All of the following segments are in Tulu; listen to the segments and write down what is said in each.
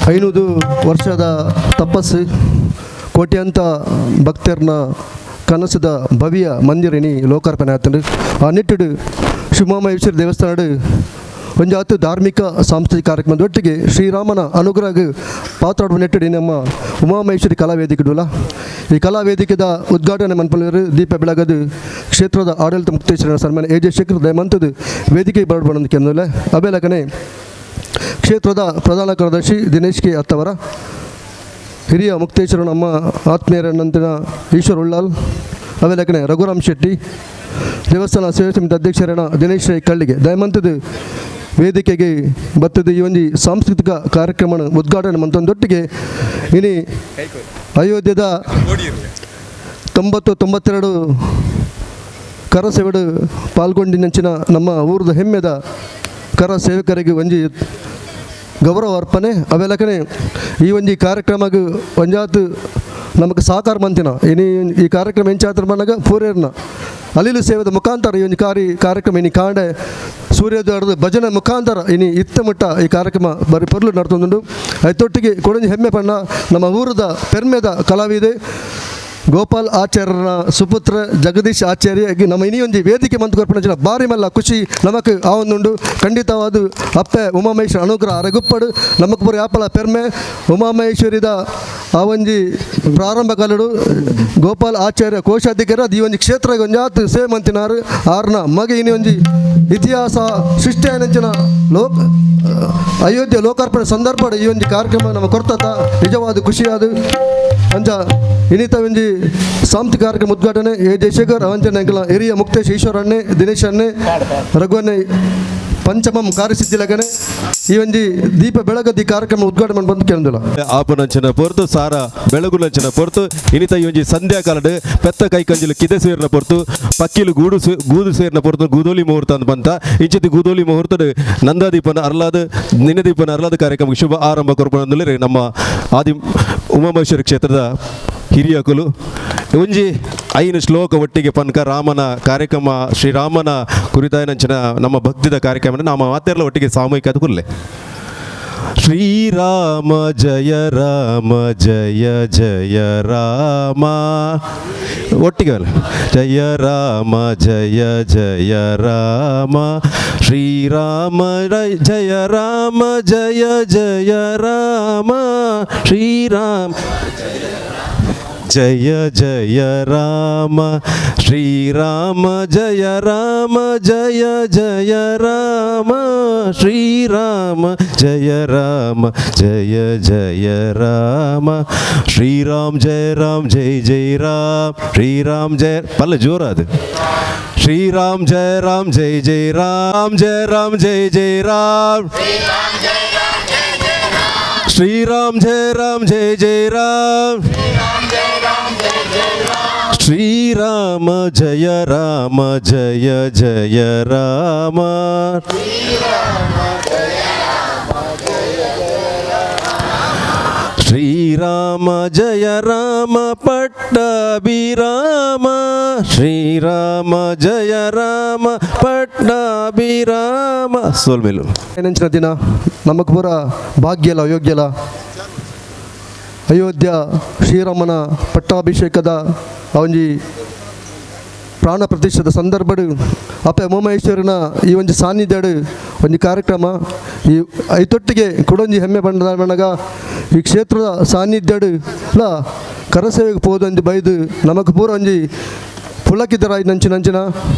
500 ವರ್ಷದ ತಪಸ್ಸು, ಕೋಟ್ಯಂತ ಭಕ್ತರ್ನ ಕನಸುದ ಭವ್ಯ ಮಂದಿರನಿ ಲೋಕಾರ್ಪಣೆ ಆತಂಡು. ಆ ನಿಟ್ಟಿಡು ಶಿವಮಹೇಶ್ವರ ದೇವಸ್ಥಾನ ಒಂಜಾತು ಧಾರ್ಮಿಕ ಸಾಂಸ್ಕೃತಿಕ ಕಾರ್ಯಕ್ರಮದೊಟ್ಟಿಗೆ ಶ್ರೀರಾಮನ ಅನುಗ್ರಹ ಪಾತ್ರ ನೆಟ್ಟಿಡಿ ನಮ್ಮ ಉಮಾಮಹೇಶ್ವರಿ ಕಲಾವೇದಿಕೆಡುಲ. ಈ ಕಲಾವೇದಿಕೆದ ಉದ್ಘಾಟನೆ ಮನ್ಪಲೇರು ದೀಪ ಬೆಳಗದು ಕ್ಷೇತ್ರದ ಆಡಳಿತ ಮುಕ್ತೇಶ್ವರ ಸನ್ಮಾನ್ಯ ಎ ಜೆ ಶೇಖರ್ ದಯಮಂತದ್ದು ವೇದಿಕೆ ಬರಬಂದು ಕೆಂದಲೆ. ಅಬೇಲಕನೆ ಕ್ಷೇತ್ರದ ಪ್ರಧಾನ ಕಾರ್ಯದರ್ಶಿ ದಿನೇಶ್ ಕೆ ಅತ್ತವರ, ಹಿರಿಯ ಮುಕ್ತೇಶ್ವರ ನಮ್ಮ ಆತ್ಮೀಯರನ್ನಂತಿನ ಈಶ್ವರ್ ಉಳ್ಳಾಲ್, ಅವೇಲಕನೆ ರಘುರಾಮ್ ಶೆಟ್ಟಿ, ದೇವಸ್ಥಾನ ಸೇವಾ ಸಮಿತಿ ಅಧ್ಯಕ್ಷರಣ ದಿನೇಶ್ ರೈ ಕಳ್ಳಿಗೆ ದಯಮಂತದ್ದು ವೇದಿಕೆಗೆ ಬತ್ತದ ಈ ಒಂದು ಸಾಂಸ್ಕೃತಿಕ ಕಾರ್ಯಕ್ರಮ ಉದ್ಘಾಟನೆ ಮಂತೊಂದೊಟ್ಟಿಗೆ ಇನಿ ಅಯೋಧ್ಯದ 90 92 ಕರಸೇವೆಡು ಪಾಲ್ಗೊಂಡಿನಂಚಿನ ನಮ್ಮ ಊರದ ಹೆಮ್ಮೆದ ಕರ ಸೇವಕರಿಗೆ ಒಂಜಿ ಗೌರವ ಅರ್ಪಣೆ. ಅವೆಲಕನೆ ಈ ಒಂಜಿ ಕಾರ್ಯಕ್ರಮಕ್ಕೆ ಒಂಜಾತು ನಮಗೆ ಸಹಕಾರ ಮಂತಿನ ಇನಿ ಈ ಕಾರ್ಯಕ್ರಮ ಎಂಚಾತ್ರ ಮನಗ ಪೂರೇರ್ನ ಅಲಿಲು ಸೇವೆದ ಮುಖಾಂತರ ಈ ಒಂದು ಕಾರ್ಯಕ್ರಮ ಇನಿ ಕಾಂಡೆ ಸೂರ್ಯೋದಯದ ಭಜನೆ ಮುಖಾಂತರ ಇನಿ ಇತ್ತ ಮುಟ್ಟ ಈ ಕಾರ್ಯಕ್ರಮ ಬರಿ ಪೊರ್ಲು ನಡ್ತೊಂದುಂಡು. ಐತೊಟ್ಟಿಗೆ ಕೊಡಂಜಿ ಹೆಮ್ಮೆ ಪಣ್ಣ ನಮ್ಮ ಊರದ ಪೆರ್ಮೆದ ಕಲಾವಿದೆ ಗೋಪಾಲ್ ಆಚಾರ್ಯನ ಸುಪುತ್ರ ಜಗದೀಶ್ ಆಚಾರ್ಯ ನಮ್ಮ ಇನಿಯೊಂಜಿ ವೇದಿಕೆ ಮಂತ್ ಕೊರ್ಪಣ ಬಾರಿ ಮಲ್ಲ ಖುಷಿ ನಮಕ್ ಆವೊಂದುಂಡು. ಖಂಡಿತವಾದ ಅಪ್ಪೆ ಉಮಾಮಹೇಶ್ವರ ಅನುಗ್ರಹ ಅರಗುಪ್ಪಡು ನಮಕ್ ಪೂರ ಯಾಪಲ ಪೆರ್ಮೆ. ಉಮಾಮಹೇಶ್ವರಿದ ಆ ಒಂಜಿ ಪ್ರಾರಂಭ ಕಾಲಡು ಗೋಪಾಲ್ ಆಚಾರ್ಯ ಕೋಶಾಧಿಕಾರಿ ಅದು ಈ ಒಂಜಿ ಕ್ಷೇತ್ರ ಒಂಜಾತ್ ಸೇವೆ ಮಂತಿನಾರು. ಆರ್ನ ಮಗೆ ಇನಿ ಒಂಜಿ ಇತಿಹಾಸ ಸೃಷ್ಟಿಯಾನಂಚಿನ ಲೋಕ ಅಯೋಧ್ಯೆ ಲೋಕಾರ್ಪಣೆ ಸಂದರ್ಭ ಈ ಒಂಜಿ ಕಾರ್ಯಕ್ರಮ ನಮ್ಮ ಕೊರ್ತತ ನಿಜವಾದ ಖುಷಿಯಾದ. ಅಂಚ ಇನಿತ ಒಂಜಿ ಸಾಂಸ್ಕೃತಿಕ ಕಾರ್ಯಕ್ರಮ ಉದ್ಘಾಟನೆ ಎ ಜಯಶೇಖರ್ ಅವಂಚನೆ ಹಿರಿಯ ಮುಕ್ತೇಶ್ ಈಶ್ವರ ಅಣ್ಣೆ, ದಿನೇಶ್ ಅಣ್ಣೆ, ರಘುವನ್ನೆ, ಪಂಚಮಂ ಕಾರ್ಯಸಿದ್ಧಿ ಲಗನೆ ಈ ಒಂಜಿ ದೀಪ ಬೆಳಗದಿ ಕಾರ್ಯಕ್ರಮ ಉದ್ಘಾಟನೆ ಬಂದು ಕೇಳಿದಿಲ್ಲ. ಆಪನಂಚಿನ ಪೊರ್ತು, ಸಾರ ಬೆಳಗುನಂಚಿನ ಪೊರ್ತು, ಇನಿತ ಈ ಒಂಜಿ ಸಂಧ್ಯಾ ಕಾಲಡ್ ಪೆತ್ತ ಕೈ ಕಂಜಿಲು ಕಿದೆ ಸೇರಿನ ಪೊರ್ತು, ಪಕ್ಕಿಲು ಗೂಡು ಗೂದು ಸೇರಿನ ಪೊರ್ತು ಗೂದೋಲಿ ಮುಹೂರ್ತ ಅಂತ ಬಂತ. ಇಂಚಿತಿ ಗೂದೋಲಿ ಮುಹೂರ್ತಡ್ ನಂದಾದೀಪನ ಅರ್ಲಾದ ನಿನದೀಪನ ಅರ್ಲಾದ ಕಾರ್ಯಕ್ರಮಕ್ಕೆ ಶುಭ ಆರಂಭ ಕೊರ್ಪುನ ನಮ್ಮ ಆದಿ ಉಮಾಮಹೇಶ್ವರ ಕ್ಷೇತ್ರದ ಹಿರಿಯಕುಲು. ಒಂಜಿ 5 ಶ್ಲೋಕ ಒಟ್ಟಿಗೆ ಪನ್ಕ ರಾಮನ ಕಾರ್ಯಕ್ರಮ, ಶ್ರೀರಾಮನ ಕುರಿತಾಯನಂಚಿನ ನಮ್ಮ ಭಕ್ತಿದ ಕಾರ್ಯಕ್ರಮ ನಮ್ಮ ಮಾತೆಲ್ಲ ಒಟ್ಟಿಗೆ ಸಾಮೂಹಿಕ ಅದು ಕುಲ್ಲೆ. ಶ್ರೀರಾಮ ಜಯ ರಾಮ ಜಯ ಜಯ ರಾಮ, ಒಟ್ಟಿಗೆ ಅಲ್ಲ. ಜಯ ರಾಮ ಜಯ ಜಯ ರಾಮ, ಶ್ರೀರಾಮ ಜಯ ರಾಮ ಜಯ ಜಯ ರಾಮ, ಶ್ರೀರಾಮ ಜಯ ಜಯ ರಾಮ, ಶ್ರೀರಾಮ ಜಯ ರಾಮ ಜಯ ಜಯ ರಾಮ, ಶ್ರೀರಾಮ ಜಯ ರಾಮ ಜಯ ಜಯ ರಾಮ, ಶ್ರೀರಾಮ್ ಜಯ ರಾಮ್ ಜಯ ಜಯ ರಾಮ್, ಶ್ರೀರಾಮ್ ಜಯ ಪಲ್ಲ ಜೋರ ಅದು. ಶ್ರೀರಾಮ್ ಜಯ ರಾಮ್ ಜಯ ಜಯ ರಾಮ್, ಜಯ ರಾಮ್ ಜಯ ಜಯ ರಾಮ್, ಶ್ರೀರಾಮ್ ಜಯ ರಾಮ್ ಜಯ ಜಯ ರಾಮ್, ಶ್ರೀರಾಮ ಜಯ ರಾಮ ಜಯ ಜಯ ರಾಮ, ಶ್ರೀರಾಮ ಜಯ ರಾಮ ಪಟ್ಟಾಭಿರಾಮ, ಶ್ರೀರಾಮ ಜಯ ರಾಮ ಪಟ್ಟಾಭಿರಾಮ. ಸೋಲ್ಮೇಲು. ಏನಂಚಿನ ದಿನ ನಮಕ್ ಪೂರ ಭಾಗ್ಯಲ ಅಯೋಗ್ಯಲ ಅಯೋಧ್ಯ ಶ್ರೀರಾಮನ ಪಟ್ಟಾಭಿಷೇಕದ ಆ ಒಂಜಿ ಪ್ರಾಣ ಪ್ರತಿಷ್ಠೆದ ಸಂದರ್ಭಡು ಅಪ್ಪೆ ಉಮಾಮಹೇಶ್ವರನ ಈ ಒಂಜಿ ಸಾನ್ನಿಧ್ಯಡು ಒಂಜಿ ಕಾರ್ಯಕ್ರಮ. ಈ ಐತೊಟ್ಟಿಗೆ ಕುಡೊಂಜಿ ಹೆಮ್ಮೆ ಬಂಡ ಬಣ್ಣಗ ಈ ಕ್ಷೇತ್ರದ ಸಾನ್ನಿಧ್ಯಡು ಲ ಕರಸೇವೆಗೆ ಪೋದೊಂಜಿ ಬೈದು ನಮಕ್ ಪೂರ ಒಂಜಿ ಪುಲಕಿದರಾಯಿ ನಂಚಿನ ನಂಚಿನ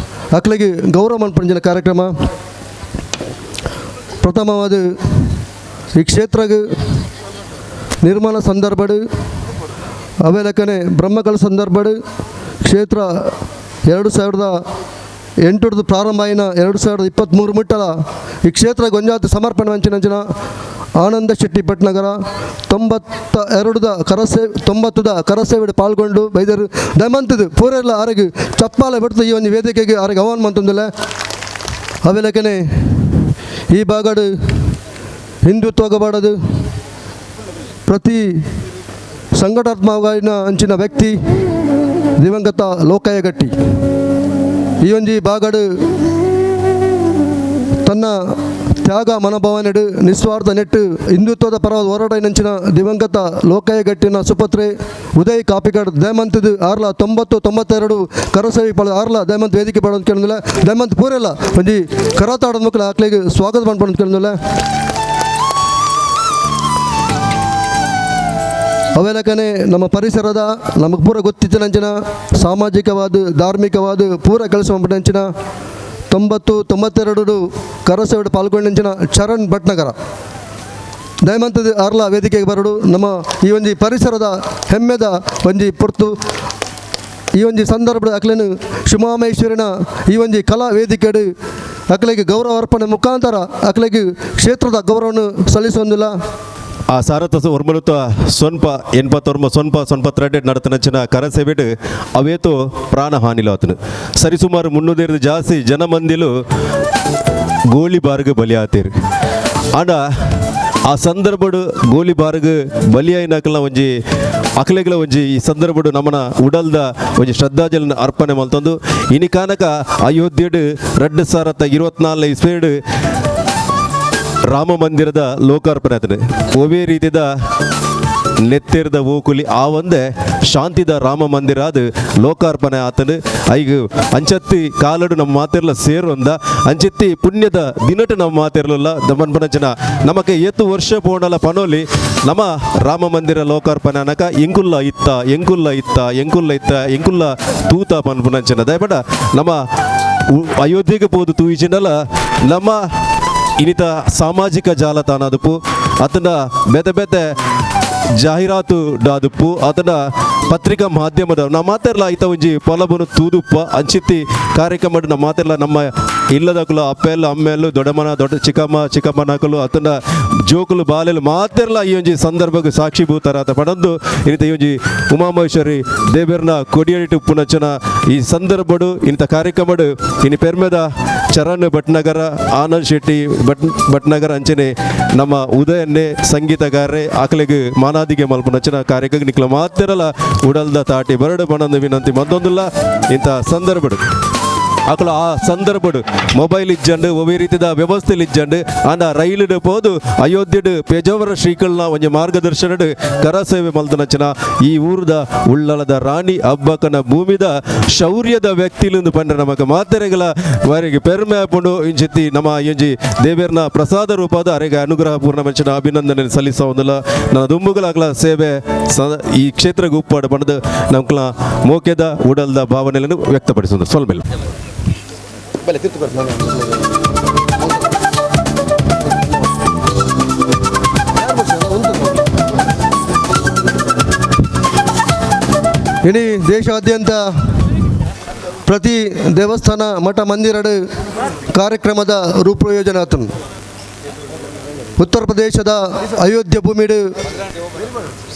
ಅಕ್ಲೆಗೆ ಗೌರವ ಮನ್ಪಂಚಿನ ಕಾರ್ಯಕ್ರಮ. ಪ್ರಥಮವಾದ ಈ ಕ್ಷೇತ್ರಗ್ ನಿರ್ಮಾಣ ಸಂದರ್ಭಡು ಅವೇಲಕ್ಕನೆ ಬ್ರಹ್ಮಕಲ ಸಂದರ್ಭಡು ಕ್ಷೇತ್ರ 2008 ಪ್ರಾರಂಭ ಆಯಿನ 2023 ಮುಟ್ಟಲ ಈ ಕ್ಷೇತ್ರ ಗೊಂಜಾತ ಸಮರ್ಪಣೆ ಮಂಚಿನಂಚಿನ ಆನಂದ ಶೆಟ್ಟಿ ಭಟ್ನಗರ 92ದ 90ದ ಕರಸೇವೆಡ್ ಪಾಲ್ಗೊಂಡು ಬೈದರು. ದಯಮಂತದ್ದು ಪೂರೆಲ್ಲ ಆರೋಗ್ಯ ಚಪ್ಪಾಲೆ ಬಿಡ್ತು ಈ ಒಂದು ವೇದಿಕೆಗೆ ಆರೋಗ್ಯ ಆಹ್ವಾನ ಮಂತಂದಿಲ್ಲ. ಅವೇಲಕ್ಕನೆ ಈ ಭಾಗಡು ಹಿಂದುತ್ವಗಬಾಡದು ಪ್ರತಿ ಸಂಘಟಾತ್ಮಕವಾಗಿನ ಅಂಚಿನ ವ್ಯಕ್ತಿ ದಿವಂಗತ ಲೋಕಯ್ಯ ಗಟ್ಟಿ ಈ ಒಂಜಿ ಭಾಗಡು ತನ್ನ ತ್ಯಾಗ ತ್ಯಾಗ ಮನೋಭಾವನೆಡು ನಿಸ್ವಾರ್ಥ ನೆಟ್ಟು ಹಿಂದುತ್ವದ ಪರ ಹೋರಾಟ ನಂಚಿನ ದಿವಂಗತ ಲೋಕಯ್ಯ ಗಟ್ಟಿನ ಸುಪತ್ರೆ ಉದಯ್ ಕಾಪಿಕಾಡ್ ದಯಮಂತದ ಆರ್ಲ 90 92 ಕರಸೇವೆ ಪಳ ಆರ್ಲ ದಯಮಂತ್ ವೇದಿಕೆ ಪಡೋದು ಕೇಳಿಲ್ಲ ದಯಮಂತ್ ಪೂರೆಲ್ಲ ಒಂಜಿ ಕರತಾಡೋದ ಮಕ್ಕಳು ಆಕ್ಲಿಗೆ ಸ್ವಾಗತ ಮಾಡ್ಕೊಂಡು ಕೇಳಿಲ್ಲ. ಅವೆಲ್ಲಕನೆ ನಮ್ಮ ಪರಿಸರದ ನಮಗೆ ಪೂರ ಗೊತ್ತಿತ್ತಿನಂಚಿನ ಸಾಮಾಜಿಕವಾದ ಧಾರ್ಮಿಕವಾದ ಪೂರ ಕೆಲಸ ಮಾಡ್ಬಿಟ್ಟಂಚಿನ 90 92 ಕರಸೇವೆ ಪಾಲ್ಗೊಂಡಂಚಿನ ಚರಣ್ ಭಟ್ನಗರ ದಯಮಂತದ ಅರ್ಲ ವೇದಿಕೆಗೆ ಬರಡು ನಮ್ಮ ಈ ಒಂಜಿ ಪರಿಸರದ ಹೆಮ್ಮೆದ ಒಂಜಿ ಪೊರ್ತು ಈ ಒಂಜಿ ಸಂದರ್ಭದ ಅಕ್ಲೇನು ಶಿವಮಾಮೇಶ್ವರನ ಈ ಒಂಜಿ ಕಲಾ ವೇದಿಕೆಡು ಅಕ್ಲೆಗೆ ಗೌರವ ಅರ್ಪಣೆ ಮುಖಾಂತರ ಅಕ್ಲೆಗೆ ಕ್ಷೇತ್ರದ ಗೌರವವನ್ನು ಸಲ್ಲಿಸೊಂದಿಲ್ಲ. ಆ ಸಾರತ ಒರ್ಮಲುತ ಸೊನ್ಪ ಎನ್ಪತ್ತೊರ್ಮ ಸೊನ್ಪ ಸೊನ್ಪತ್ತೆರಡು ನಡತನಂಚಿನ ಕರಸೇವೆಡು ಅವೇತೋ ಪ್ರಾಣಹಾನಿಲಾತನು ಸರಿಸುಮಾರು 300 ಜಾಸ್ತಿ ಜನಮಂದಿಲು ಗೋಲಿ ಬಾರ್ಗ್ ಬಲಿ ಆತೇರು. ಆಂಡ ಆ ಸಂದರ್ಭಡು ಗೋಲಿ ಬಾರ್ಗ್ ಬಲಿಯಾಯಿನಕಲ್ನ ಒಂಜಿ ಅಕಲೆಗಳ ಒಂಜಿ ಈ ಸಂದರ್ಭಡು ನಮ್ಮನ ಉಡಲ್ದ ಒಂಜಿ ಶ್ರದ್ಧಾಂಜಲಿನ ಅರ್ಪಣೆ ಮಲ್ತೊಂದು ಇನಿ ಕಾನಕ ಅಯೋಧ್ಯೆಡು 2024 ಇಸ್ವೇಡು ರಾಮ ಮಂದಿರದ ಲೋಕಾರ್ಪಣೆ ಆತದೆ. ಒವೇ ರೀತಿದ ನೆತ್ತಿರದ ಓಕುಲಿ ಆ ಒಂದೇ ಶಾಂತಿದ ರಾಮ ಮಂದಿರ ಅದು ಲೋಕಾರ್ಪಣೆ ಆತನು. ಐಗ ಅಂಚತ್ತಿ ಕಾಲಡು ನಮ್ಮ ಮಾತಿರಲ ಸೇರೊಂದ ಅಂಚತ್ತಿ ಪುಣ್ಯದ ದಿನಟು ನಮ್ಮ ಮಾತಿರಲಿಲ್ಲ ದಮನ್ಪನ ಜನ ನಮಕ್ಕೆ ಏತು ವರ್ಷ ಪೋಣಲ ಪನೋಲಿ ನಮ್ಮ ರಾಮ ಮಂದಿರ ಲೋಕಾರ್ಪಣೆ ಅನಕ ಎಂಕುಲ್ಲ ಇತ್ತ ಎಂಕುಲ್ಲ ಇತ್ತ ಎಂಕುಲ್ಲ ಇತ್ತ ಎಂಕುಲ್ಲ ತೂತ ಪನ್ಪುನಂಚನ ದಯಪಡ ನಮ್ಮ ಅಯೋಧ್ಯೆಗೆ ಪೋದು ತೂಯಿಚಿನಲ ನಮ್ಮ ಇನ್ನಿತ ಸಾಮಾಜಿಕ ಜಾಲತಾಣ ಅದುಪು ಅತನ ಬೇತೆ ಬೇತೆ ಜಾಹೀರಾತು ಡಾದುಪ್ಪು ಅತನ ಪತ್ರಿಕಾ ಮಾಧ್ಯಮದ ನಮ್ಮ ಮಾತೆರ್ಲ ಐತ ಒಂಜಿ ಪೊಲಬನು ತೂದುಪ್ಪ ಅಂಚಿತ್ತಿ ಕಾರ್ಯಕ್ರಮ ನಮ್ಮ ಮಾತೆರ್ಲ ನಮ್ಮ ಇಲ್ಲದಕುಲು ಅಪ್ಪೆಲ್ಲು ಅಮ್ಮೆಲ್ಲು ದೊಡ್ಡಮ್ಮನ ದೊಡ್ಡ ಚಿಕ್ಕಮ್ಮ ಚಿಕ್ಕಮ್ಮನಕಲು ಅತನ ಜೋಕುಲು ಬಾಲೆಲು ಮಾತೆರ್ಲ ಈ ಒಂಜಿ ಸಂದರ್ಭಕ್ಕೆ ಸಾಕ್ಷಿಭೂತರಾತ ಪಡಂದು ಇನ್ನಿತ ಈ ಒಂಜಿ ಉಮಾಮಹೇಶ್ವರಿ ದೇವೆರ್ನ ಕೊಡಿಯಡಿಟ್ಟು ಪುನಚನ ಈ ಸಂದರ್ಭಡು ಇಂಥ ಕಾರ್ಯಕ್ರಮಡು ಇನಿ ಪೆರ್ಮೆದ ಚರಣ್ ಭಟ್ನಗರ ಆನಂದ್ ಶೆಟ್ಟಿ ಭಟ್ನಗರ ಅಂಚನೆ ನಮ್ಮ ಉದಯನ್ನೇ ಸಂಗೀತಗಾರರೆ ಆಕಲೆಗ್ ಮಾನಾದಿಗೆ ಮಲ್ಪುನಂಚಿನ ಕಾರ್ಯಕ್ರಮ ನಿಕ್ಲ ಮಾತಿರಲ ಉಡಲ್ದ ತಾಟಿ ಬರಡು ಬಣಂದು ವಿನಂತಿ ಮತ್ತೊಂದಿಲ್ಲ. ಇಂಥ ಸಂದರ್ಭಡು ಅಕಲ ಆ ಸಂದರ್ಭಡು ಮೊಬೈಲ್ ಇಜ್ಜಂಡು ಒವೇ ರೀತಿದ ವ್ಯವಸ್ಥೆ ಇಜ್ಜಂಡು ಆಂಡ ರೈಲುಡು ಪೋದು ಅಯೋಧ್ಯೆಡು ಪೇಜಾವರ ಶ್ರೀಕಲ್ನ ಒಂಜಿ ಮಾರ್ಗದರ್ಶನಡು ಕರಸೇವೆ ಮಲ್ತನಂಚಿನ ಈ ಊರದ ಉಳ್ಳಳದ ರಾಣಿ ಅಬ್ಬಕ್ಕನ ಭೂಮಿದ ಶೌರ್ಯದ ವ್ಯಕ್ತಿಲಿಂದು ಪಂಡ್ರೆ ನಮಕ್ ಮಾತೆರೆಗಳ ವರೆಗೆ ಪೆರ್ಮೆ ಆಪುಂಡು. ಇಂಚಿತ್ತಿ ನಮ್ಮ ಇಂಜಿ ದೇವೇರ್ನ ಪ್ರಸಾದ ರೂಪದ ಅರೆಗೆ ಅನುಗ್ರಹ ಪೂರ್ಣ ಮಂಚಿನ ಅಭಿನಂದನೆ ಸಲ್ಲಿಸೋದಿಲ್ಲ. ನನ್ನ ದುಂಬುಗಳಾಗಲ ಸೇವೆ ಈ ಕ್ಷೇತ್ರಕ್ಕೆ ಉಪ್ಪಾಡು ಪಂಡದು ನಮ್ಕಲ ಮೋಕೆದ ಉಡಲ್ದ ಭಾವನೆಯನ್ನು ವ್ಯಕ್ತಪಡಿಸೋದು ಸ್ವಲ್ಪ. ಇಡೀ ದೇಶಾದ್ಯಂತ ಪ್ರತಿ ದೇವಸ್ಥಾನ ಮಠ ಮಂದಿರಡು ಕಾರ್ಯಕ್ರಮದ ರೂಪಯೋಜನೆ ಆತನು. ಉತ್ತರ ಪ್ರದೇಶದ ಅಯೋಧ್ಯೆ ಭೂಮಿಡು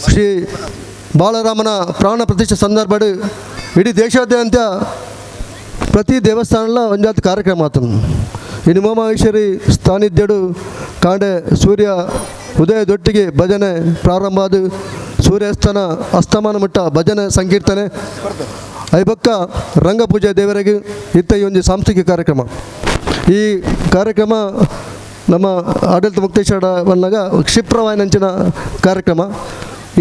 ಶ್ರೀ ಬಾಲರಾಮನ ಪ್ರಾಣ ಪ್ರತಿಷ್ಠೆ ಸಂದರ್ಭಡು ಇಡೀ ದೇಶಾದ್ಯಂತ ಪ್ರತಿ ದೇವಸ್ಥಾನಲ ಒಂಜಾತ ಕಾರ್ಯಕ್ರಮ ಆತನು. ಇನ್ನು ಉಮಾಮಹೇಶ್ವರಿ ಸ್ಥಾನಿಧ್ಯಡು ಕಾಂಡೆ ಸೂರ್ಯ ಉದಯದೊಟ್ಟಿಗೆ ಭಜನೆ ಪ್ರಾರಂಭ ಆದ ಸೂರ್ಯಾಸ್ತನ ಅಸ್ತಮಾನ ಮಟ್ಟ ಭಜನೆ ಸಂಕೀರ್ತನೆ ಐಬಕ್ಕ ರಂಗಪೂಜೆ ದೇವರಿಗೆ ಇತ್ತ ಈ ಒಂದು ಸಾಂಸ್ಕೃತಿಕ ಕಾರ್ಯಕ್ರಮ. ಈ ಕಾರ್ಯಕ್ರಮ ನಮ್ಮ ಆಡಳಿತ ಮುಕ್ತೇಶ್ವರ ಬಂದಾಗ ಕ್ಷಿಪ್ರವಾಯಿನಂಚಿನ ಕಾರ್ಯಕ್ರಮ.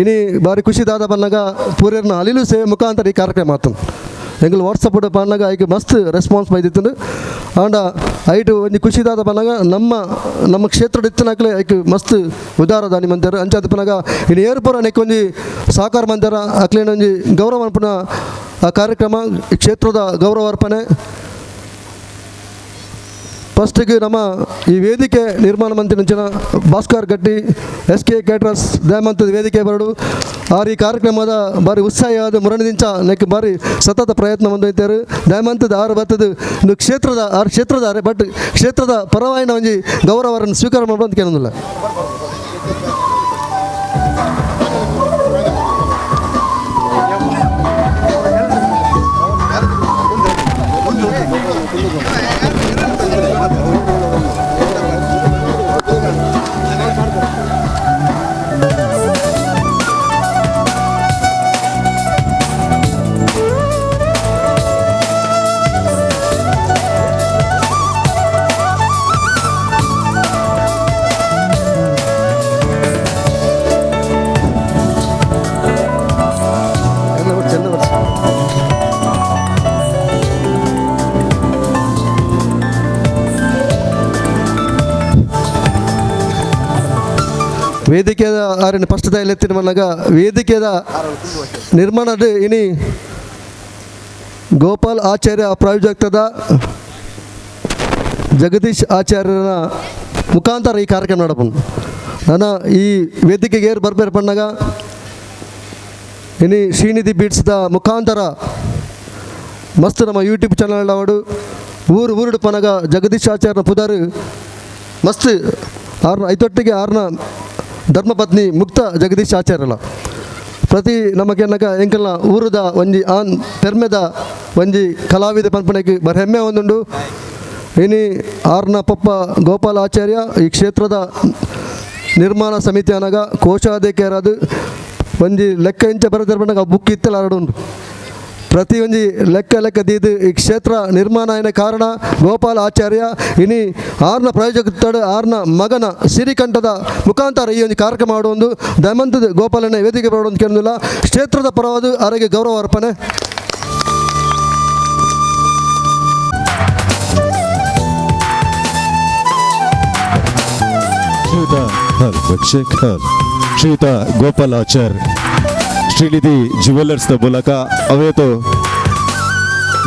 ಇನಿ ಭಾರಿ ಖುಷಿದಾದ ಬಂದಾಗ ಪೂರ್ಯರ್ನ ಅಲಿಲು ಸೇವೆ ಮುಖಾಂತರ ಈ ಕಾರ್ಯಕ್ರಮ ಆತನು. ಎಂಗಳು ವಾಟ್ಸಪ್ ಬಂದಾಗ ಐಕ್ ಮಸ್ತ್ ರೆಸ್ಪಾನ್ಸ್ ಬೈದಿತ್ತು. ಆಂಡ ಐಟು ಒಂಜಿ ಖುಷಿದಾದ ಬಂದಾಗ ನಮ್ಮ ನಮ್ಮ ಕ್ಷೇತ್ರದ ಇತ್ತನಾಕ್ಲೆ ಐಕ್ ಮಸ್ತ್ ಉದಾರ ದಾನಿ ಮಂತಾರ ಅಂಚಾದ ಪನಗ ಇನ್ನು ಏರ್ಪುರ ನೆಕ್ ಒಂಜಿ ಸಾಕಾರ ಮಂತಾರ ಅಕ್ಲೇನ ಒಂಜಿ ಗೌರವ ಅರ್ಪಣ ಆ ಕಾರ್ಯಕ್ರಮ ಕ್ಷೇತ್ರದ ಗೌರವ ಅರ್ಪಣೆ. ಫಸ್ಟಿಗೆ ನಮ್ಮ ಈ ವೇದಿಕೆ ನಿರ್ಮಾಣ ಮಂತ್ರಿ ಜನ ಭಾಸ್ಕರ್ ಗಟ್ಟಿ ಎಸ್ ಕೆ ಕೇಟ್ರಸ್ ದಯಮಂತದ ವೇದಿಕೆ ಬರಡು ಆರ್ ಈ ಕಾರ್ಯಕ್ರಮದ ಬಾರಿ ಉತ್ಸಾಹವಾದ ಮುರಣಿದಿಂಚ ನೆಕ್ ಬಾರಿ ಸತತ ಪ್ರಯತ್ನ ಬಂದಿದ್ದಾರೆ. ದಯಮಂತದ ಆರು ಬರ್ತದ ಒಂದು ಕ್ಷೇತ್ರದ ಆರು ಕ್ಷೇತ್ರದ ಆರೆ ಬಟ್ ಕ್ಷೇತ್ರದ ಪರವಾಯಿನ ಒಂಜಿ ಗೌರವರನ್ನು ಸ್ವೀಕಾರ ಮಾಡುವಂತ ಕೇಳೋದಿಲ್ಲ. ವೇದಿಕೆದ ಆರಿನ ಫಸ್ಟ್ ದಾಯಲೆತ್ತಿನ ಮನ್ನಗ ವೇದಿಕೆದ ನಿರ್ಮಾಣದ ಇನಿ ಗೋಪಾಲ್ ಆಚಾರ್ಯ ಪ್ರಾಯೋಜಕದ ಜಗದೀಶ್ ಆಚಾರ್ಯನ ಮುಖಾಂತರ ಈ ಕಾರ್ಯಕ್ರಮ ನಡಪುಂಡು. ನನ್ನ ಈ ವೇದಿಕೆಗೆ ಏರು ಬರ್ಬೇರು ಪಣ್ಣಾಗ ಇನಿ ಶ್ರೀನಿಧಿ ಬೀಟ್ಸ್ದ ಮುಖಾಂತರ ಮಸ್ತ್ ನಮ್ಮ ಯೂಟ್ಯೂಬ್ ಚಾನಲ್ ಅವಡು ಊರು ಊರುಡು ಪನಗ ಜಗದೀಶ್ ಆಚಾರ್ಯನ ಪುದಾರು ಮಸ್ತ್ ಆರ್ನ ಐತೊಟ್ಟಿಗೆ ಆರ್ನ ಧರ್ಮಪತ್ನಿ ಮುಕ್ತ ಜಗದೀಶ್ ಆಚಾರ್ಯಲ ಪ್ರತಿ ನಮಗೆನ್ನಗ ಎಂಕಲ್ನ ಊರುದ ಒಂಜಿ ಆನ್ ಪೆರ್ಮೆದ ಒಂಜಿ ಕಲಾವಿದ ಪನ್ಪಣೆಗೆ ಬರ ಹೆಮ್ಮೆ ಒಂದುಂಡು. ಇನಿ ಆರ್ನ ಪಪ್ಪ ಗೋಪಾಲ ಆಚಾರ್ಯ ಈ ಕ್ಷೇತ್ರದ ನಿರ್ಮಾಣ ಸಮಿತಿ ಅನಗ ಕೋಶಾಧಿಕಾರದು ಒಂಜಿ ಲೆಕ್ಕ ಇಂಚ ಬರದಿರ್ಬಣ್ಣಗ ಬುಕ್ ಇತ್ತಲ ಅರಡುಂಡು. ಪ್ರತಿ ಒಂಜಿ ಲೆಕ್ಕ ಲೆಕ್ಕ ದೀದು ಈ ಕ್ಷೇತ್ರ ನಿರ್ಮಾಣ ಆಯ್ನ ಕಾರಣ ಗೋಪಾಲ ಆಚಾರ್ಯ. ಇನಿ ಆರ್ನ ಪ್ರಾಯೋಜಕತ್ತಡು ಆರ್ನ ಮಗನ ಸಿರಿಕಂಠದ ಮುಖಾಂತರ ಈ ಒಂದು ಕಾರ್ಯಕ್ರಮ ಮಾಡುವೊಂದು ದಯಮಂತದ ಗೋಪಾಲನ ವೇದಿಕೆ ಬರೋದು ಕೇಳಿಲ್ಲ. ಕ್ಷೇತ್ರದ ಪರವಾದ ಆರೋಗ್ಯ ಗೌರವ ಅರ್ಪಣೆ. ಶ್ರೀಯುತ ಗೋಪಾಲ್ ಆಚಾರ್ ಶ್ರೀನಿಧಿ ಜ್ಯುವೆಲ್ಲರ್ಸ್ನ ಮೂಲಕ ಅವೇತೋ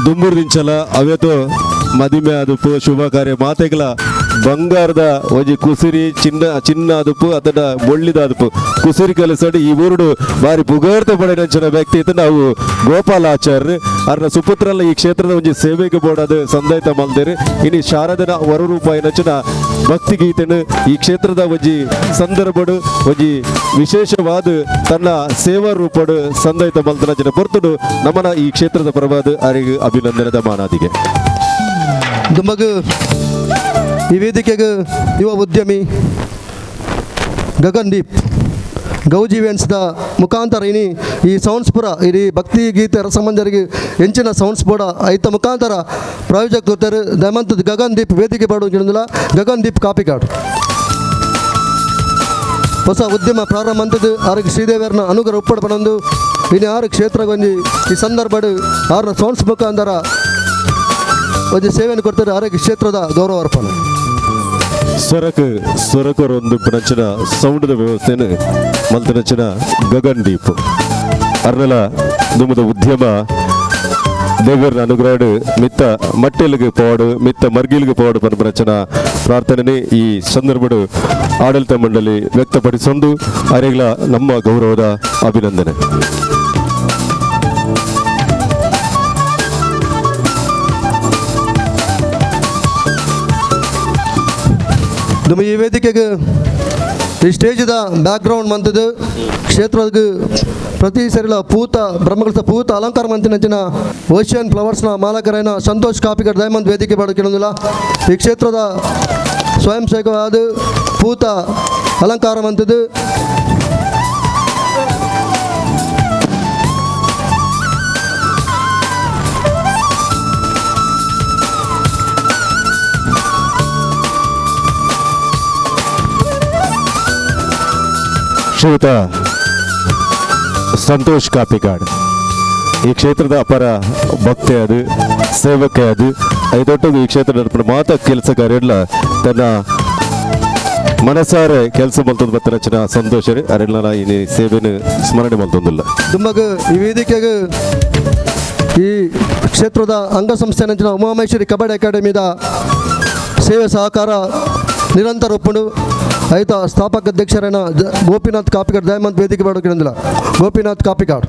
ದುಂಬುರ್ದಿಂಚಲ ಅವೇತೋ ಮದಿಮೆ ಆದುಪ್ಪು ಶುಭ ಕಾರ್ಯ ಮಾತೆಗಳ ಬಂಗಾರದ ಒಂಜಿ ಕುಸಿರಿ ಚಿನ್ನ ಚಿನ್ನ ಆದುಪ್ಪು ಅದನ್ನ ಬೊಳ್ಳಿದ ಆದುಪ್ಪು ಕುಸಿರಿ ಕಲಿಸಡಿ ಈ ಊರುಡು ಬಾರಿ ಪುಗಾರ್ತೆ ಪಡೆದಂಚಿನ ವ್ಯಕ್ತಿ ಇತ್ತು ನಾವು ಗೋಪಾಲ ಆಚಾರ್ಯ ಅರ್ನ ಸುಪುತ್ರಲ್ಲ ಈ ಕ್ಷೇತ್ರದ ಒಂಜಿ ಸೇವೆಗೆ ಬೋಡಾದ ಸಂದಾಯ್ತ ಮಲ್ದೇರು. ಇನಿ ಶಾರದನ ವರರೂಪಾಯಿನಂಚಿನ ಭಕ್ತಿ ಗೀತೆನು ಈ ಕ್ಷೇತ್ರದ ಒಂಜಿ ಸಂದರ್ಭಡು ಒಂಜಿ ವಿಶೇಷವಾದ ತನ್ನ ಸೇವಾ ರೂಪಡು ಸಂದಾಯ್ತ ಮಲ್ತನಂಚಿನ ಪೊರ್ತುಡು ನಮ್ಮನ ಈ ಕ್ಷೇತ್ರದ ಪರವಾದ ಅರಿಗು ಅಭಿನಂದನದ ಮಾನಾದಿಗೆ. ದುಮಗು ಈ ವೇದಿಕೆಗೆ ಯುವ ಉದ್ಯಮಿ ಗಗನ್ದೀಪ್ ಗೌಜಿ ಇವೆಂಟ್ಸ್ದ ಮುಖಾಂತರ ಇನಿ ಈ ಸೌಂಡ್ಸ್ಪುರ ಇಡೀ ಭಕ್ತಿ ಗೀತೆ ರಸಮಂಜರಿಗೆ ಹೆಂಚಿನ ಸೌಂಡ್ಸ್ ಬೋರ್ಡ ಐತ ಮುಖಾಂತರ ಪ್ರಾಯೋಜಕ ಕೊಡ್ತಾರೆ. ದಯಮಂತದ ಗಗನ್ದೀಪ್ ವೇದಿಕೆ ಬಾಡು ಗಗನ್ದೀಪ್ ಕಾಪಿಕಾಡ್ ಹೊಸ ಉದ್ಯಮ ಪ್ರಾರಂಭ ಅಂತದ್ದು ಆರೋಗ್ಯ ಶ್ರೀದೇವಿಯರನ್ನ ಅನುಗ್ರಹ ಉಪ್ಪಡ ಪಡೊಂದು ಇನ್ನು ಆರು ಕ್ಷೇತ್ರಗೊಂಜಿ ಈ ಸಂದರ್ಭಡು ಆರ್ನ ಸೌಂಡ್ಸ್ ಮುಖಾಂತರ ಒಂಜಿ ಸೇವೆಯನ್ನು ಕೊಡ್ತಾರೆ. ಆರೋಗ್ಯ ಕ್ಷೇತ್ರದ ಗೌರವ ಅರ್ಪಣೆ. ಸೊರಕು ಸೊರಕರೊಂದು ನಂಚಿನ ಸೌಂಡದ ವ್ಯವಸ್ಥೆಯನ್ನು ಮಲ್ತನಂಚಿನ ಗಗನ್ದೀಪ್ ಅರ್ನಲ ದುಮದ ಉದ್ಯಮ ದೇವರನ ಅನುಗ್ರಹಡು ಮಿತ್ತ ಮಟ್ಟೆಲಿಗೆ ಪೋಡು ಮಿತ್ತ ಮರ್ಗಿಲಿಗೆ ಪೋಡು ಪನ್ಪನಂಚಿನ ಪ್ರಾರ್ಥನೆ ಈ ಸಂದರ್ಭಡು ಆಡಳಿತ ಮಂಡಳಿ ವ್ಯಕ್ತಪಡಿಸೊಂದು ಅರೆಗಳ ನಮ್ಮ ಗೌರವದ ಅಭಿನಂದನೆ. ನಮ್ಮ ಈ ವೇದಿಕೆಗೆ ಈ ಸ್ಟೇಜ್ದ ಬ್ಯಾಕ್ಗ್ರೌಂಡ್ ಮಂತದ್ದು ಕ್ಷೇತ್ರದ ಪ್ರತಿ ಸರಿಲ ಪೂತ ಬ್ರಹ್ಮಕಲಶ ಪೂತ ಅಲಂಕಾರ ಮಂತಿನಂಚಿನ ಓಷಿಯನ್ ಫ್ಲವರ್ಸ್ನ ಮಾಲಕರೈನ ಸಂತೋಷ್ ಕಾಪಿಕರ್ ದಯಮಂತ್ ವೇದಿಕೆ ಬಾಡು. ಈ ಕ್ಷೇತ್ರದ ಸ್ವಯಂ ಸೇವಕವಾದ ಪೂತ ಅಲಂಕಾರ ಮಂತದ್ದು ಶ್ರೀಯುತ ಸಂತೋಷ್ ಕಾಪಿಕಾಡ್ ಈ ಕ್ಷೇತ್ರದ ಅಪರ ಭಕ್ತೆ ಅದು ಸೇವಕೆ ಅದು ಐದೊಟ್ಟಿಗೆ ಈ ಕ್ಷೇತ್ರದ ಮಾತ ಕೆಲಸ ಕಾರ್ಯ ತನ್ನ ಮನಸಾರೆ ಕೆಲಸ ಮಲ್ತೊಂದು ಬತ್ತನಂಚಿನ ಸಂತೋಷ ಅರೆಲ್ಲ ಈ ಸೇವೆನು ಸ್ಮರಣೆ ಮಲ್ತೊಂದಿಲ್ಲ. ದುಮ್ಮಗ ಈ ವೇದಿಕೆಗೆ ಈ ಕ್ಷೇತ್ರದ ಅಂಗಸಂಸ್ಥೆ ನಂಚಿನ ಉಮಾಮಹೇಶ್ವರಿ ಕಬಡ್ಡಿ ಅಕಾಡೆಮಿದ ಸೇವೆ ಸಹಕಾರ ನಿರಂತರ ಒಪ್ಪುಂಡು. ಐತ ಸ್ಥಾಪಕ ಅಧ್ಯಕ್ಷರೈನ ಗೋಪಿನಾಥ್ ಕಾಪಿಕಾಡ್ ದಯಮಂತ್ ವೇದಿಕೆ ಬಾಡು. ಗೋಪಿನಾಥ್ ಕಾಪಿಕಾಡ್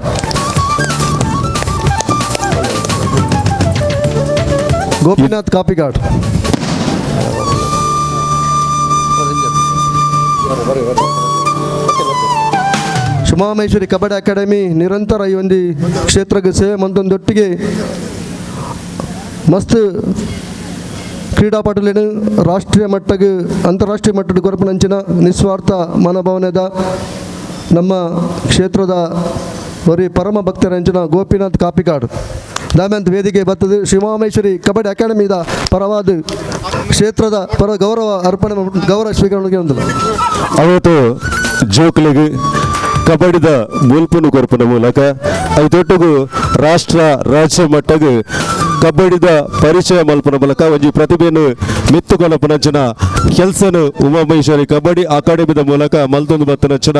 ಗೋಪಿನಾಥ್ ಕಾಪಿಕಾಡ್ ಉಮಾಮಹೇಶ್ವರಿ ಕಬಡ್ಡಿ ಅಕಾಡೆಮಿ ನಿರಂತರ ಈ ಒಂದು ಕ್ಷೇತ್ರಕ್ಕೆ ಸೇವೆ ಮಂತೊಂದೊಟ್ಟಿಗೆ ಮಸ್ತ್ ಕ್ರೀಡಾಪಟುಲೇನು ರಾಷ್ಟ್ರೀಯ ಮಟ್ಟಕ್ಕೆ ಅಂತಾರಾಷ್ಟ್ರೀಯ ಮಟ್ಟದ ಕೊರಪನಂಚಿನ ನಿಸ್ವಾರ್ಥ ಮನೋಭಾವನೆದ ನಮ್ಮ ಕ್ಷೇತ್ರದ ಒರಿ ಪರಮ ಭಕ್ತರಂಚಿನ ಗೋಪಿನಾಥ್ ಕಾಪಿಕಾಡ್ ದಾಮಂತ್ ವೇದಿಕೆ ಬರ್ತದೆ. ಶ್ರೀಮಾಮೇಶ್ವರಿ ಕಬಡ್ಡಿ ಅಕಾಡೆಮಿದ ಪರವಾದ ಕ್ಷೇತ್ರದ ಪರ ಗೌರವ ಅರ್ಪಣೆ ಗೌರವ ಸ್ವೀಕರಣೆ ಒಂದು. ಅವತ್ತು ಜೋಕ್ಲಿಗೆ ಕಬಡ್ಡಿದ ಮುಲ್ಪುನು ಕೊರ್ಪುನ ಮೂಲಕ ಐತೊಟ್ಟಿಗೂ ರಾಷ್ಟ್ರ ರಾಜ್ಯ ಮಟ್ಟಗೆ ಕಬಡ್ಡಿದ ಪರಿಚಯ ಮಲ್ಪುನ ಮೂಲಕ ಒಂಜಿ ಪ್ರತಿಭೆಯನ್ನು ಮಿತ್ತು ಕೊನಪುನಂಚಿನ ಕೆಲಸನು ಉಮಾಮಹೇಶ್ವರಿ ಕಬಡ್ಡಿ ಅಕಾಡೆಮಿದ ಮೂಲಕ ಮಲ್ತೊಂದು ಬತ್ತನಂಚಿನ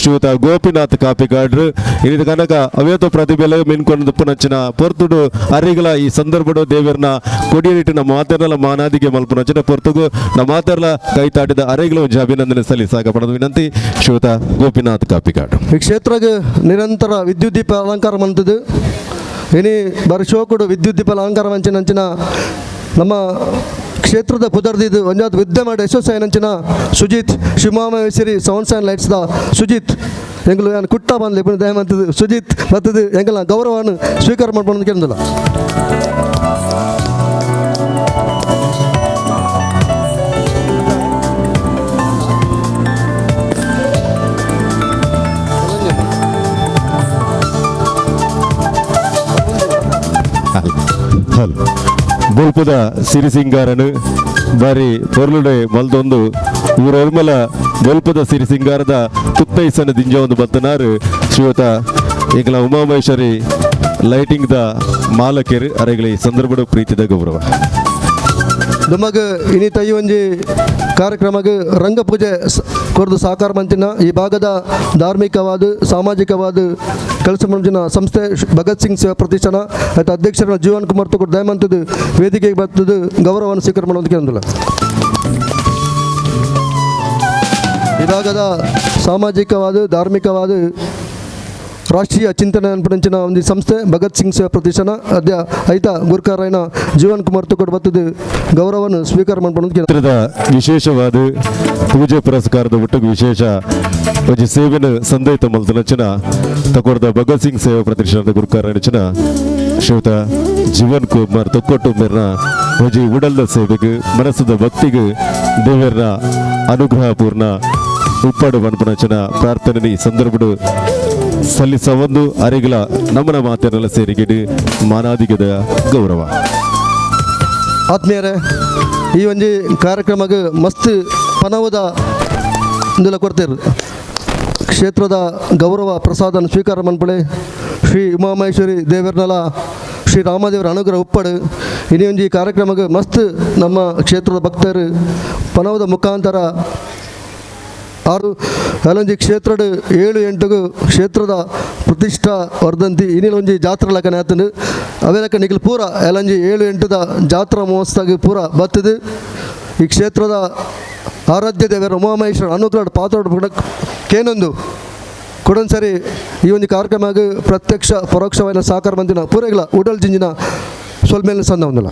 ಶ್ರೀಯುತ ಗೋಪಿನಾಥ್ ಕಾಪಿಕಾಡ್ರು. ಇದು ಕನಕ ಅವೇತೋ ಪ್ರತಿಭೆಲೆ ಮಿನ್ಕೊಂಡು ಪುನಂಚಿನ ಪೊರ್ತುಡು ಅರಿಗಳ ಈ ಸಂದರ್ಭಡು ದೇವರನ್ನ ಕೊಡಿಯರಿಟ್ಟು ನಮ್ಮ ಮಾತೆರ್ಲ ಮಾನಾದಿಗೆ ಮಲ್ಪುನಂಚಿನ ಪೊರ್ತುಗು ನಮ್ಮ ಮಾತೆರ್ಲ ಕೈ ತಾಟಿದ ಅರೆಗಳ ಒಂಜಿ ಅಭಿನಂದನೆ ಸಲ್ಲಿಸಾಗ ಪಡೆದ ವಿನಂತಿ ಶ್ರೀಯುತ ಗೋಪಿನಾಥ್ ಕಾಪಿಕಾಡ್. ಈ ಕ್ಷೇತ್ರಗ್ ನಿರಂತರ ವಿದ್ಯುತ್ ದೀಪ ಅಲಂಕಾರ ಮಂತದ್ದು. ಇನಿ ಬರಿ ಶೋಕುಡು ವಿದ್ಯುತ್ ದೀಪ ಅಲಂಕಾರ ಮಂಚಿನಂಚಿನ ನಮ್ಮ ಕ್ಷೇತ್ರದ ಪುದರ್ದಿದ್ದು ಒಂಜಾತ್ ವಿದ್ಯೆ ಮಾಡಿ ಯಶಸ್ಸಾಯಿನಂಚಿನ ಸುಜಿತ್, ಶಿವಮಾಮೇಶ್ವರಿ ಸೌಂಡ್ಸ್ ಆ್ಯಂಡ್ ಲೈಟ್ಸ್ದ ಸುಜಿತ್. ಎಂಗಳು ಯಾನ್ ಕುಟ್ಟ ಬಂದ್ಲಿ ಪುನಃ ದಯಮಂತದ್ದು ಸುಜಿತ್ ಮತ್ತದು ಎಂಗಲ ಗೌರವವನ್ನು ಸ್ವೀಕಾರ ಮಾಡ್ಕೊಂಡು ಕೇಳಿಲ್ಲ. ಹಲ್ ಬೊಲ್ಪುದ ಸಿರಿಸಿಂಗಾರನು ಬಾರಿ ಪೊರ್ಲುಡೆ ಮಲ್ದೊಂದು ಊರೊರ್ಮಲ ಬೊಲ್ಪುದ ಸಿರಿಸಿಂಗಾರದ ತುತ್ತೈಸನ ದಿಂಜ ಒಂದು ಬತ್ತನಾರು ಶ್ರೀಯುತ ಎಂಕಲ ಉಮಾಮಹೇಶ್ವರಿ ಲೈಟಿಂಗ್ the ಮಾಲಕೆರ್. ಅರೆಗಳ ಈ ಸಂದರ್ಭದ ಪ್ರೀತಿದ ಗೌರವ. ನಮಗ ಇನಿ ತೈ ಒಂಜಿ ಕಾರ್ಯಕ್ರಮಕ್ಕೆ ರಂಗಪೂಜೆ ಕೊರ್ದು ಸಾಕಾರ ಮಂತಿನ ಈ ಭಾಗದ ಧಾರ್ಮಿಕವಾದ ಸಾಮಾಜಿಕವಾದ ಕೆಲಸ ಮಂಜಿನ ಸಂಸ್ಥೆ ಭಗತ್ ಸಿಂಗ್ ಸೇವಾ ಪ್ರತಿಷ್ಠಾನ ಆಯ್ತು ಅಧ್ಯಕ್ಷರ ಜೀವನ್ ಕುಮಾರ್ ತಗೊಡ್ ದಯಮಂತದ್ದು ವೇದಿಕೆಗೆ ಬರ್ತದ್ದು ಗೌರವವನ್ನು ಸ್ವೀಕಾರ ಮಾಡೋದಕ್ಕೆ ಅಂದಿಲ್ಲ. ಈ ಭಾಗದ ಸಾಮಾಜಿಕವಾದ ಧಾರ್ಮಿಕವಾದ ರಾಷ್ಟ್ರೀಯ ಚಿಂತನೆ ಅನ್ಪಂಚಿನ ಒಂದು ಸಂಸ್ಥೆ ಭಗತ್ ಸಿಂಗ್ ಸೇವಾ ಪ್ರತಿಷ್ಠಾನ ಅದ್ಯ ಐತ ಗುರ್ಕಾರೈನ ಜೀವನ್ ಕುಮಾರ್ ತುಕೊಡ್ ಬತ್ತದು ಗೌರವವನ್ನು ಸ್ವೀಕಾರ ಮಾಡ್ಕೊಂಡು. ಕ್ಷೇತ್ರದ ವಿಶೇಷವಾದ ಪೂಜೆ ಪುರಸ್ಕಾರದ ಒಟ್ಟಿಗೆ ವಿಶೇಷ ಒಂಜಿ ಸೇವೆನ ಸಂದೈತ ಮಲ್ತನಂಚಿನ ತಕೊರ್ದ ಭಗತ್ ಸಿಂಗ್ ಸೇವಾ ಪ್ರತಿಷ್ಠಾನದ ಗುರುಕಾರ ನಚಿನ ಶ್ರೀಯುತ ಜೀವನ್ ಕುಮಾರ್ ತೊಕ್ಕೊಟ್ಟು ಮೇರ್ನ ಒಂಜಿ ಉಡಲ್ದ ಸೇವೆಗೆ, ಮನಸ್ಸದ ಭಕ್ತಿಗೆ ದೇವರ ಅನುಗ್ರಹ ಪೂರ್ಣ ಉಪ್ಪಾಡು ಮನ್ಪುನಂಚಿನ ಪ್ರಾರ್ಥನೆ ಈ ಸಂದರ್ಭಡು ಸಲ್ಲಿಸ ಒಂದು ಅರೆಗಳ ನಮ್ಮನ ಮಾತೆಲ್ಲ ಸೇರಿಗಿಡು ಮಾನಾದಿಗದ ಗೌರವ. ಆತ್ಮೀಯರೇ, ಈ ಒಂಜಿ ಕಾರ್ಯಕ್ರಮಕ್ಕೆ ಮಸ್ತ್ ಪನವದ ಇಂದುಲ ಕೊಡ್ತೇರು. ಕ್ಷೇತ್ರದ ಗೌರವ ಪ್ರಸಾದನ ಸ್ವೀಕಾರ ಮನ್ಪಳೆ. ಶ್ರೀ ಉಮಾಮಹೇಶ್ವರಿ ದೇವರನಲ ಶ್ರೀ ರಾಮದೇವರ ಅನುಗ್ರಹ ಉಪ್ಪಡು. ಇನಿ ಒಂಜಿ ಕಾರ್ಯಕ್ರಮಕ್ಕೆ ಮಸ್ತ್ ನಮ್ಮ ಕ್ಷೇತ್ರದ ಭಕ್ತರು ಪನವದ ಮುಖಾಂತರ ಆರು ಅಲ್ಲೊಂಜಿ ಕ್ಷೇತ್ರದ 7-8ಗೂ ಕ್ಷೇತ್ರದ ಪ್ರತಿಷ್ಠಾ ವರ್ಧಂತಿ ಇನಿಲ ಒಂಜಿ ಜಾತ್ರೆ ಲೆಕ್ಕನೆ ಆತಂಡು. ಅವೇ ಲೆಕ್ಕ ನಿಖಲ್ ಪೂರ ಎಲ್ಲೊಂಜಿ 7-8ದ ಜಾತ್ರಾ ಮಹೋತ್ಸವ ಪೂರ ಬರ್ತದೆ. ಈ ಕ್ಷೇತ್ರದ ಆರಾಧ್ಯ ದೇವರ ಉಮಾಮಹೇಶ್ವರ ಅನುಗ್ರಹ ಪಾತ್ರ ಕೇನೊಂದು ಕೊಡೊಂದ್ಸರಿ ಈ ಒಂದು ಕಾರ್ಯಕ್ರಮಕ್ಕೆ ಪ್ರತ್ಯಕ್ಷ ಪರೋಕ್ಷವಾದ ಸಹಕಾರ ಮಂದಿನ ಪೂರೆಗಳ ಉಡಲ್ ಜಿಂಜಿನ ಸ್ವಲ್ಪ ಮೇಲೆ ಸಂದ ಒಂದಿಲ್ಲ.